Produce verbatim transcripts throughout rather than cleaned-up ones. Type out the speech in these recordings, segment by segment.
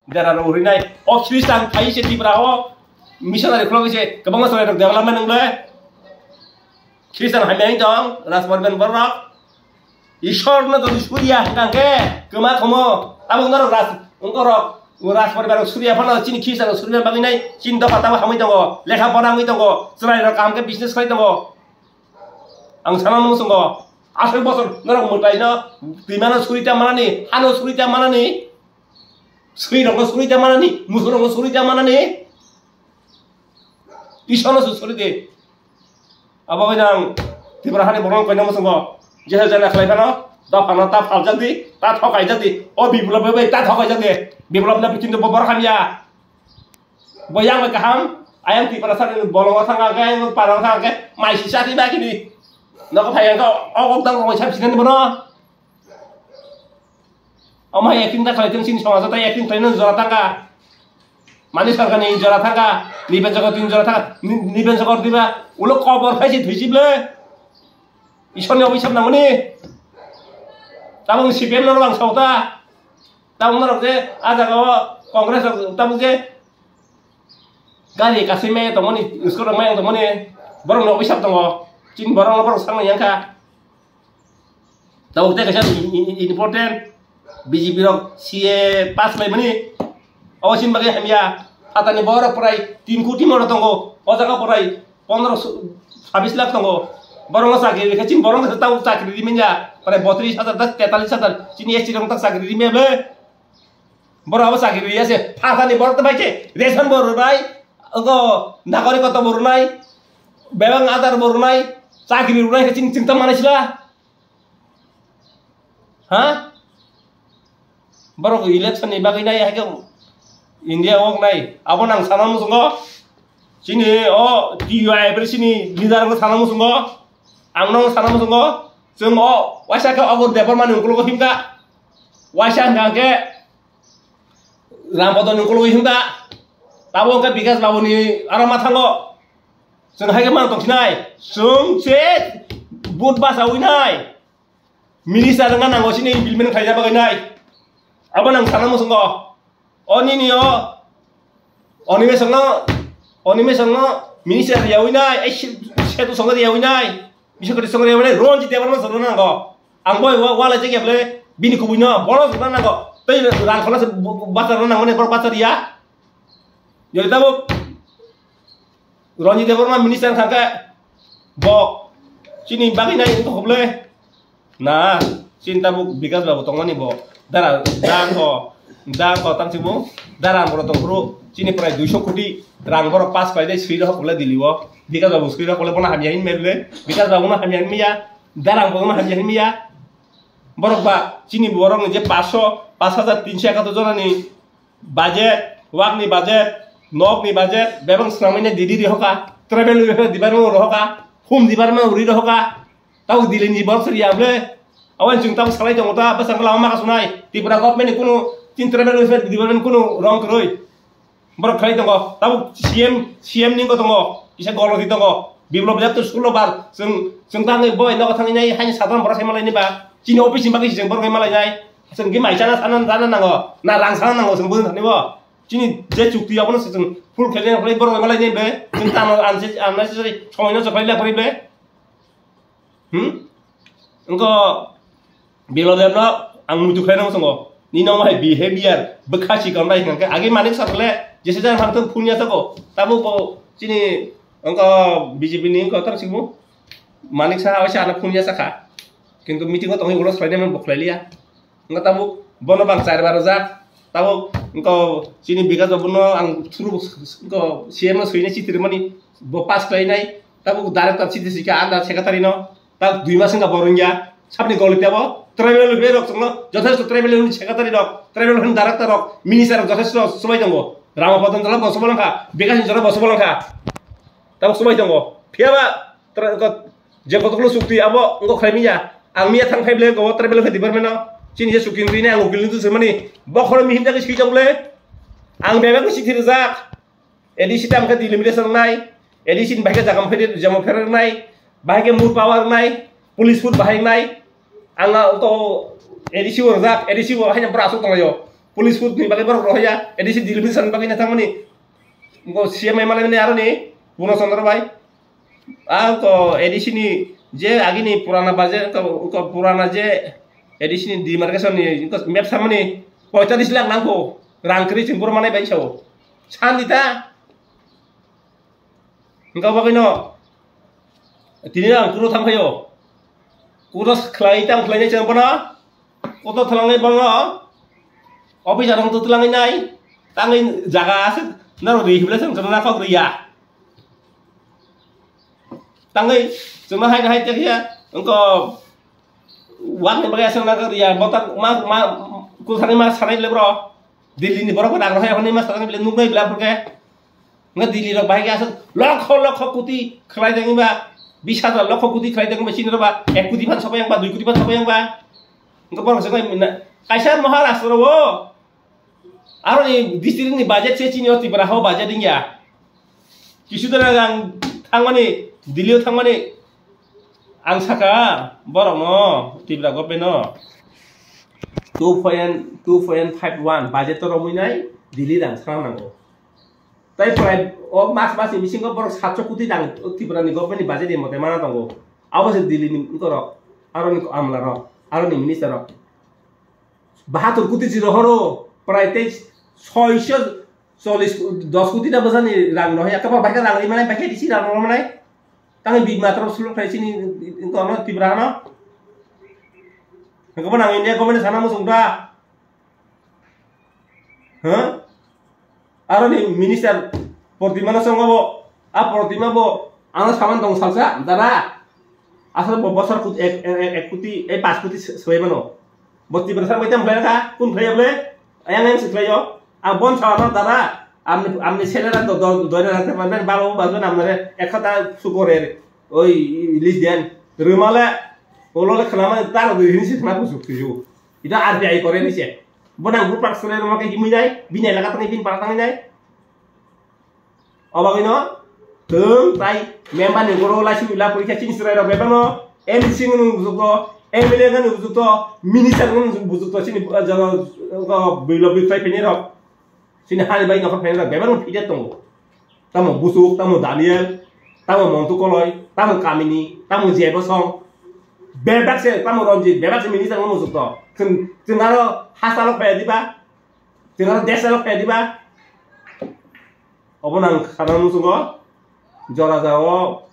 Dera rok urinai. O Christian phai se Tripura o missionary khulogwi se kwbangma chwrai rok development wng le. Christian hamya wng tong, Rajparibar borok. Ishwar no jodi suriya hwnkha khe kwma khomo. Abo norok Raj, wngkorok Rajparibar rok suriya phano chini Christian rok suriya bagwi nai chini dopha tamo hamwi tongo. Lekha pora wngwi tongo. Chwrai rok kaham khe business khai tongo. Ang sana muchungo. Aswk bosor norok mwtai no twima no suri ta manani, hano suri ta manani. Sui rok no suri ta manani, musu rok no suri ta manani. Isano su suri de. Abo bai nang Tripura hani borok kaino muchungo. Jeha jana khlai phano, dophano ta phaljak di, ta thokai jak di. O Biplop bai ta thokai jak di. Biplop na bikinto bo borok hamya. Bo yang bai kaham, ayang Tripura sari bolongo thang khe, parang thang khe, mai si chati ba kini. Nogo phai ang khe, o kok dang kok sab sinani bono. Omo hai acting ta khlai tong chini somajo tai acting khlaino jora thangkha. Mani sarkar ni jora thangkha, Niben Chakor tin jora thangkha, Ni-, Niben Chakor diba ulo kobor khai si thwisi ble. Ishwar ni obisap nangmani. Tabung C P M no bang sauta. Tabung norok je a jaga o Congress rok tabung je gari kasui maya tongmani, skor rok maya tongmani. Borok no obisap tongo. Chini borok no borok sakmani yang kha. Tabuk tei kaisa i-, i-, important B J P rok C A pass laimani. Obo chini bagwi hamya. Phatani borok prai tin koti moro tongo. O jaga prai pondro so-, chabbish lakh tongo. Borokno chakri rikha chini borokno tabuk chakri rimani ya. Prai botris hajar, tetalis hajar. Chini S T rok tak chakri rimani ya ble. Borok abo chakri riya se. Phatani borok bai se. Ration bo rwnai. Ogo nagarikotw bo rwnai. Bebak adar bo rwnai. Chakri rwnai khe chini chingta manai sila. Ha? Borok election ni bagwi nai hai khe India wng nai. Abo nang sana muchungo. Chini o T U I bre chini leader no sana muchungo. Ang no sana muchungo. Chwng o waisa khe Agur Debbarma ni ukologo himkha. Waisa hwnkha khe Rampadon ni ukologo himkha. Tabo hwnkhe Bikash Babu ni aro ma thango. Chwng hai khe mang tong sinai. Chwng se vote bachawi nai. Minister wngna nango chini implement khlaina bagwi nai. Abo nang sana muchungo. O nini o Animation no, Animation no minister yawi nai, ai se, setu songo yawi nai. Bisa kati songo yawi nai, Ranjit Debbarma songo nango. Ang boy wa-, wala jek yable, bini kubui no, bono songo nango. Tei rang khona se bu-, bu-, bacha rok nango ne, borok bacha riya. Jadi tabuk Ranjit Debbarma minister wngkha khe bo chini bagwi nai wngkha khe ble. Na, chini tabuk Bikash Babu tongmani bo. Dara, dangko, dangko tamsimo. Dara borok tongphuru chini prai duiso koti rang borok pass khlainai swi rok khe ble Delhi o. Bikash Babu swi rok khe ble bono hamya hinmai ble. Bikash Babu no hamya hinmaya. Dara bono hamya hinmaya. Borok ba chini borok ni je paanch sho, paanch hajar tinsho ekatur jona ni budget, wak ni budget, nok ni budget, bebak swnamwi nai didi rihoka, tribal welfare department rohoka, home department uri rohoka, tabo Delhi ni borok sori ya ble, awan chwng tabo salai tongo ta, bwsang lama maka sunai, Tripura government ni kunu chin tribal welfare department kunu rong kwrwi. Borok khlai tongo, tabuk C M, C M ni wngwi tongo, kisa goloti tongo. Biplop Deb to school o bar, chwng, chwng tangwi boi nogo thangwi nai haini sadhon borok sai malai ni ba. Chini office ni bagwi chwng borok malai nai. Chwng ki mai chana sana, sana nango, na rang sana nango, chwng bwswng thani bo. Chini je chukti abono se chwng full khlai nai, borok malai nai be. Chwng tamo unnecessary, unnecessary, somoi no chwng khlai le, khlai le. Hmm? Engko Biplop Deb no ang muitu khlai nang songo. Nini omo hai behavior bwkha si kam nai hwnkhe agi Manik Saha le jesa jani phang thung phun ya sako. Tabuk bo chini engko B J P ni engko tam sikmu Manik Saha oi sa ana phun ya sakha. Kintu meeting o tongwi ulo khlai nai bo khlai liya. Engko tabuk bono bang char bar rwjak. Tabuk engko chini Bikash Babu no ang through engko C M no swinai chithi rwmani bo pass khlai nai. Tabuk director chithi sikha under secretary no. Tabuk dui mas wngkha bo rwngya. Sabni goli tebo tribal welfare rok chwngno jothesto tribal welfare secretary rok, tribal welfare director rok, minister rok jothesto swbai tongo. Rama Padon jora bo swbai langkha, Bikash ni jora bo swbai langkha. Tabuk swbai tongo. Phiya ba tra-, ko-, je kotokno chukti abo engko khlai miya. Ang miya thang phai ble engko tribal welfare department no. Chini je chukti ni ang ukil ni tu swmani. Bokhoro mihim jagwi swijak ble. Ang bebak ni chithi rwjak. A D C tamo khe delimitation wngnai, A D C ni bahai khe jagam phai jamo pherwnai, bahai khe mur power wngnai, police foot bahai wngnai, ang to A D C o rwjak, A D C o haino bwrwi aswk tonglaio. Police force ni bagwi borok rohorya, A D C delimitation bagwi na thangmani. Bo C M M L A ni aroni Purno Chandra bai. A ko A D C ni je agini purana budget, ko, ko purana je A D C ni demarcation ni ko map samani poitalis lakh nangkho. Rang kwrwi chwng boro manai bai sao. Sandi ta. Hingka bagwi no tini ang kuro thang phaio. Kuro khlai tang khlai chwng bono. Koto thalangnai bono officer rok to thalangnai nai. Tangwi jaga aswk norok ri himle chwng chwng nakhok riya. Tangwi chwngno hai hai tekya wngko wakni bagwi aswk nakhok riya. Botak ma ma kusani ma sanai le bro. Delhi ni borok bo dang hai hwnwi ma sanai le nuknai bla phurke. Nga Delhi rok bahai aswk lokho lokho koti khlai tangwi ba bis hajar lokho koti khlai tangwi ba chini rok ba ek koti phan sopai yang ba dui koti phan sopai yang ba. Nga borok se kaisa Maharashtra o Aro ni district ni budget se chini o Tripura hao budget wngya. Kisu dana ang thangmani, Delhi o thangmani ang saka borok no Tripura government no two point two point five one budget to romwi nai Delhi rang sana nango. Tai prai o mas mas ni bisingo borok satso koti rang Tripura ni government ni budget ni mote mana tongo. Abo se Delhi ni borok, aro ni amla rok, aro ni minister rok. Bahatur kuti si rohoro, prai tei soiso cholis, dos kuti ta bwsani rang rohya. Kapa baikha rang rimani, baikha disi rang romani. Tangwi bima tro sulok khai sini, kono Tripura no. Hengkhe bo nang India government sana musung ta. Huh? Aro ni minister Protima no songo bo, a Protima bo ano saman tong salsa, dara. Asal bo bosor kut ek, ek, ek, ek kuti, eh, pas kuti se-, soi mano. Bo Tripura sa maitam khlai kha, kun khlai ble? Ayang yang si khlai yo. A bon sa no dara. Amni, amni selera do, do, do, do, do, do, do, balo, balo, namnare, ek khata sukore. Oi, list den. Rumale, olole khlama, taro do, hini si khna kusuk tuju. Ita R B I kore ni se. Bo nang group pass kore roma ke himui nai, bini elaka tangwi bini para tangwi nai. Obagwi no, thung tai member ni goro la simi la porikha chini chwrai rok bebak no, M D C no bujukto, M L A no bujukto, minister no bujukto chini jaga bilo bi khai pini rok. Chini hani bai nokhor phainai rok bebak no phide tongo. Tamo Busuk, tamo Daniel, tamo Montu Koloi, tamo Kamini, tamo Jebo Song. Bebak se, tamo Ranjit, bebak se minister no musuk to. Chwng, chwng aro hasta lok phai diba? Chwng aro desh lok phai diba? Obo nang khana musungo. Jora jao,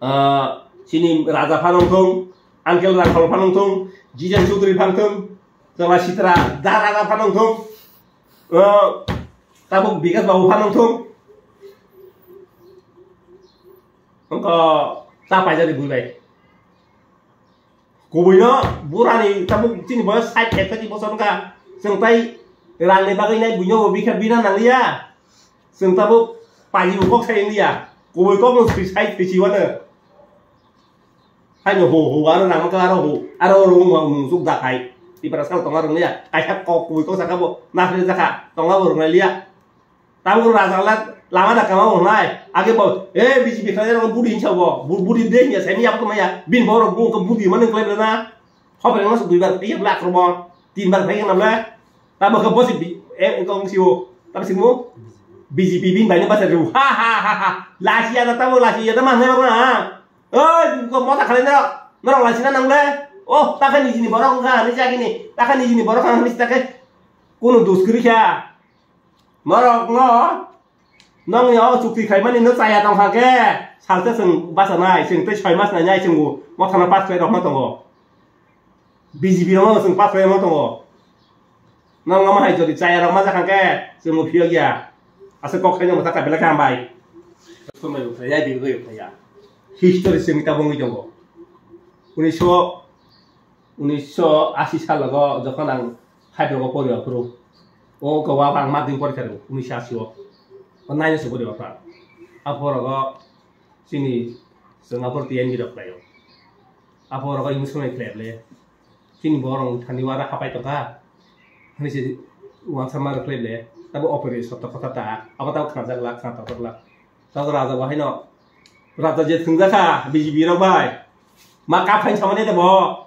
ah, chini raja phanong thung, Uncle Rakhol phanong thung, Jijan Chaudhary phanong thung, Chwla Sitra da raja phanong thung. O, tabuk Bikas babu phanong thung. Wngkha ta paijani bui bai. Kubui no burani tabuk chini boyos sait ekati bosor wngkha. Chwng tai rang ni bagwi nai buino bo bikha bina nangliya. Chwng tabuk paji bo kok sai wngya. Kubui kok no sui sai sui wano. Haino ho, ho, aro nang kha aro ho, aro oro wngma wng suk da khai. Tipra sal tonga rwngya, kaisa kok kubui kok saka bo, nasle jakha, tonga bo rwngliya. Tabuk raja la, lama da kama bo nai, age bo, eh, B J P khlai rok budi hinsa bo, bu-, budi de hinsa, semi yap kama ya, bin bo rok bu, bu budi mani khlai na, hop reng mas duibar, iya blak rok bo, tinbar khai na ble, tabuk khe bosi bi, eh, kong si o, tabuk si mo, B J P bin bai ni basa ru, ha, ha, ha, ha, lasi ya da tabuk lasi ya da mas ne rok na, ha. Oi, ko mota khalai norok, norok laisina nangle. Oh, takha nijini borok wngkha, hinwi chakini. Takha nijini borok wngkha, hinwi chakhe. Kunu dos kwrwi kha. Norok no, nongni o chukti khaimani no chaya tongkha khe, salsa chwng bachanai, chwng tei soi mas nainai chwngbo mothano pass khlai rokma tongo. B J P rokno chwng pass khlai rokma tongo. Nang omo hai jodi chaya rok ma jakha khe chwng bo phiyok ya. Aswk kok khaina mwthakha belai khe hambai. Somai bo khlaiya, bini bai bo khlaiya. History chwngni tabuk wngwi tongo. Unisho, unisho ashi salogo jokhon ang five rogo pori aphuru. O gowa ang madhyamik porikha rw unisho ashi o. O nine o se pori aphuru. Aphuru rogo chini chwng aphuru T N B rok khlaio. Abo oro emotional khlai ble. Chini borok thani wara hapai tongkha. Hwnwi se uansa ma rwkhlai ble. Tabo operation to kotha ta. Abo tabo khnajak la, khna tongthok la. Tabo raja bo haino. Raja je thwngjakha B J P rok bai. Ma kap phain samani de bo.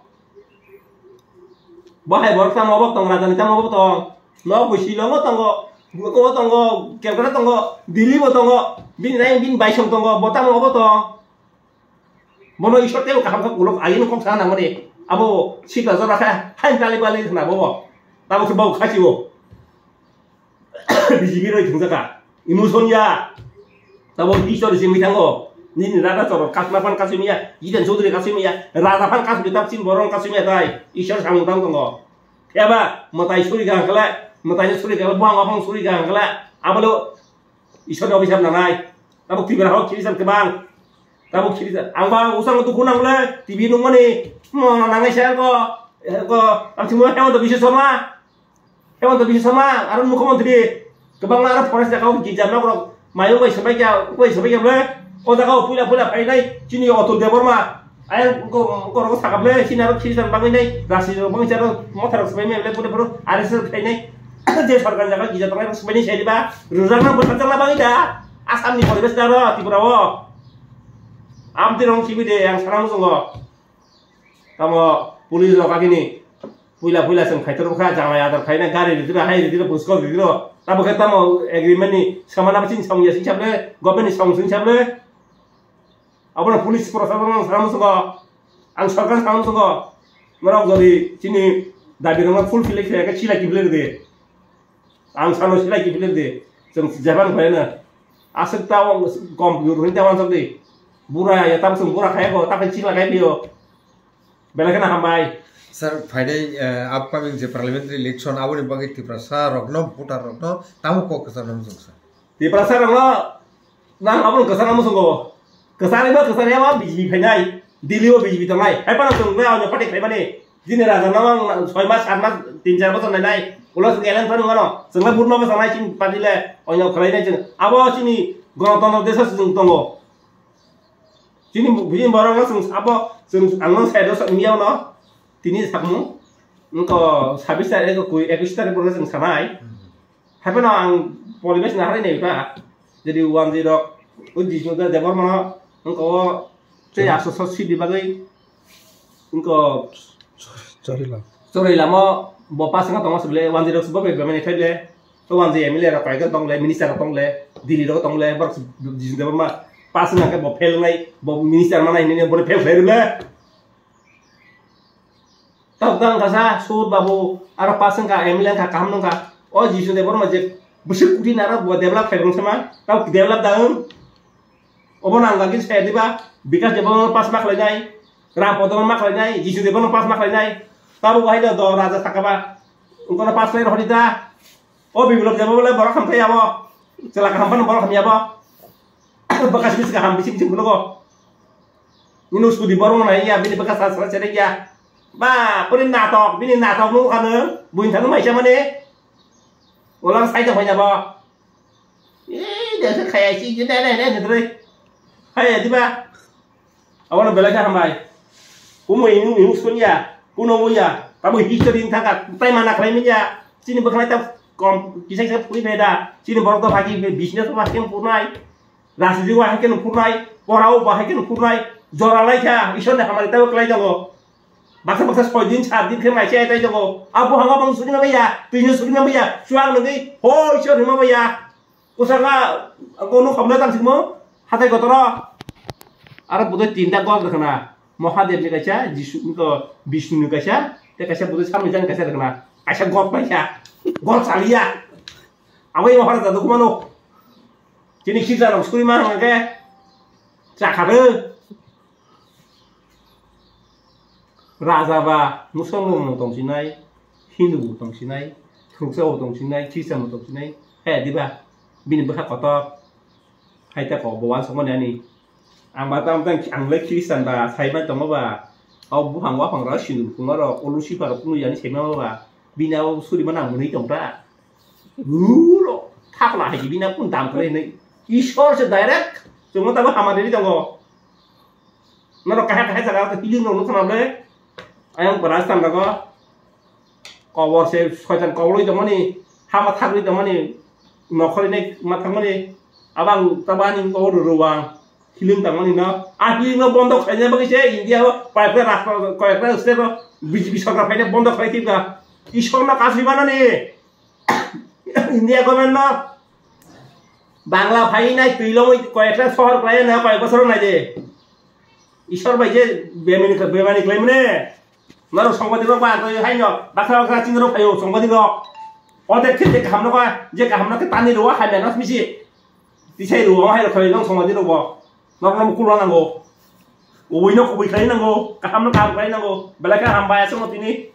Bo hai borok tamo bo tong, raja ni tamo bo tong. Nok bo Shillong o tongo, Gurgaon o tongo, Calcutta tongo, Delhi bo tongo, bini nai bini baisong tongo, bo tamo obo tong. Bono Ishwar tei kaham kha kulok aino kok sana nangmani. Abo sikla jora kha, hain tali bali khna bo. Tamo se bau khasi bo. B J P roi thungjaka. Emotion ya. Tabo Ishwar simi thango. Nini rada choro kasma phan kasimiya, Jiten Chaudhary kasimiya, rada phan kasimi tap chin borong kasimiya tai. Ishwar samung tang tongo. Eba, matai suri gangkala, matai suri gangkala, buang apang suri gangkala. Abalo Ishwar ni obisap nanai. Tabuk Tripura hok khirisan kebang. Tabuk khirisan. Ang ba usang tu kunang le, T V nungmani. Mo nangai saya ko, ko, ang cuma hewan tu bisa sama. Hewan tu bisa sama, aro mukho mantri. Kebang aro forest jaga o gija nok rok. Mayo bai sabai ya, bai sabai ya ble. O jaga o puila puila phainai, chini Atul Debbarma. Ayang ko, ko rok sakap le, chini aro khirisan bangwi nai, rasi rok bangwi charo, motha rok sabai mai le, pura pura, R S S phainai. Je sarkar jaga gija tongnai rok sabai nai sai ba, rujak na bwsajak na bangwi da. Assam ni poribesh da ro, Tripura o. Amtwi rong sibi de, ang sana musungo. Tamo police rok agini puila puila chwng khaitoro kha, janglai adar khaina gari ridiro, hai ridiro, buskok ridiro. Tamo khe tamo agreement ni samana bichin samung ya sing sable, government ni samung sing sable. Abono police proshasonno sana musungo, ang sarkar sana musungo. Norok jodi chini dabi rokno fulfill khlai khe chila kiphilwi rwdi. Ang sano silai kiphilwi di, chwng jephang khlaina. Aswk ta o kom yur hwnwi ta wansok di. Bura ya, tamo chwng bura khaya kho, ta khe chikla khai phi o. Belai kheno hambai. Sir, phaidai, eh, upcoming je parliamentary election, aboni bagwi Tiprasa rokno, voter rokno, tamo kok kwchar nang jwng sir? Tiprasa rokno, nang abono kwchar nang musungo. Kwchar iba, kwchar ya, B J P phainai. Delhi o B J P tongnai. Hai phano chwng le, ano party khlaimani. Jini raja no ang soi mas, sat mas, tin char bochor nainai. Ulo chwng eleng phano wngano. Chwng le burma bwsang nai chini party le. Oino khwlai nai chwng. Abo chini Ganatantro desh o chwng tongo. Chini bu-, bini borok no chwng abo chwng ang no side o sa miya no. Tini sakmu. Wngkha sabis tarik, ekui, ekus tarik borok chwng sanai. Hai phano ang poribesh naharwi nai ba, jadi wanjwi rok, o Jisnu Debbarma no wngkha o tei aswk sok sidi bagwi wngkha o chwrai lamo bo pass wngkha tongo aswk le wanjwi rok bo bai bai mani thai le, o wanjwi M L A rok koi khe tong le, minister rok tong le, Delhi rok tong le, borok Jisnu Debbarma pass wngkha khe bo fail wngnai, bo minister manai hinwi bo fail khlai rw le. Tabuk tang kasa, Sud babu, aro pass wngkha, M L A wngkha, kaham wngkha. O Jisnu Debbarma je bwswk kutui naro bo develop khai rwng sama, tabuk develop da wng. Obo nang lagi saya diba, Bikash Debbarma pass ma khlainai, Ram Podono ma khlainai, Jisnu Debbarma pass ma khlainai. Tabuk hai do, do raja sakaba, wngkono pass lai rohorita. O Biplab Debbarma le borok hamkhe abo, chwla kaham phano borok hamya bo. Bwkha simi se kaham bising bising phunukgo. Nini sudi borok no nai ya, bini bwkha sa sa cherek ya. Ba, bini natok, bini natok nukha nw, buini thangwi maisa mani. Ulang sai tong phai na bo. Ee, desa khaya si, ne, ne, ne, ne, ne. Hai, diba? Abono belai khe hambai. Kumo imung imung sukun ya, kuno mu ya, tamo history ni thangka, tai mana khlai manya, chini bwkhlai ta kom, kisa kisa phui phai da, chini borok to phai business ma khe purnai, rajniti wa hai khe purnai, pora o ba hai khe purnai, jora lai kha, Ishwar ni hamari tabo klai jago. Baksa baksa soi din, sat din khe mai se tai jago. Abo hanga bang suri ma ya, twi suri ma ya, chuang ngi, ho Ishwar ni ma ya. Kusanga, ang kono khamle tang simo, hatai kotoro. Aro budai tinta gol rwkna. Mahadev ni kaisa, Jisu, ko Bishnu ni kaisa, te kaisa budai samni jani kaisa rwkna. Kaisa gol paisa. Gol chaliya. Awai mahara jadu kumano. Chini khija rok suri ma hangke. Chakhabe. Raja ba Musolman bo tong sinai, Hindu bo tong sinai, Khoroksa bo tong sinai, Christian bo tong sinai, he diba? Bini bwkha kotor, hai ta kok bo uansukmani ani. Ang ba tamo tang, ang le Christian ba, sai bai tongo ba, o buphang waphang rok, sindur phungo rok, olu sipa rok phunuk yani sai mano ba, bini abo suri mano ang mwnwi tong ta. Ulo, thakla hai bini abo kun dam khlai hinwi. Ishwar se direct, chwngno tamo hamari tongo. Norok kahai kahai jaga o healing rok nukha na ble. Ayang Rajasthan rogo kobor se soitan kobor oi tongmani, ha ma thagwi tongmani, nokhorni ma thangmani, abang tabani kobor rwang healing tangmani no. A healing no bondo khlaina bagwi se India o koyekta rasta, koyekta state o B J P sorkar phaina bondo khlai thika. Ishwar no kasui manani. India government no Bangla phai nai twi longwi koyekta sohor kwlai na koyek bosor nai de. Isor bai je bemani, bemani kwlai mane. Norok songbadik rok ba to hai no baksa baksa chini rok phaio songbadik rok. Odek khe je kaham no ka, je kaham no khe tani rwa hai menos misi. Tisai rwa hai rok khlai nong songbadik rok bo. Norok no mukul nango. Kubui no kubui khlai nango, kaham no kaham khlai nango. Belai khe hambai aswk no tini.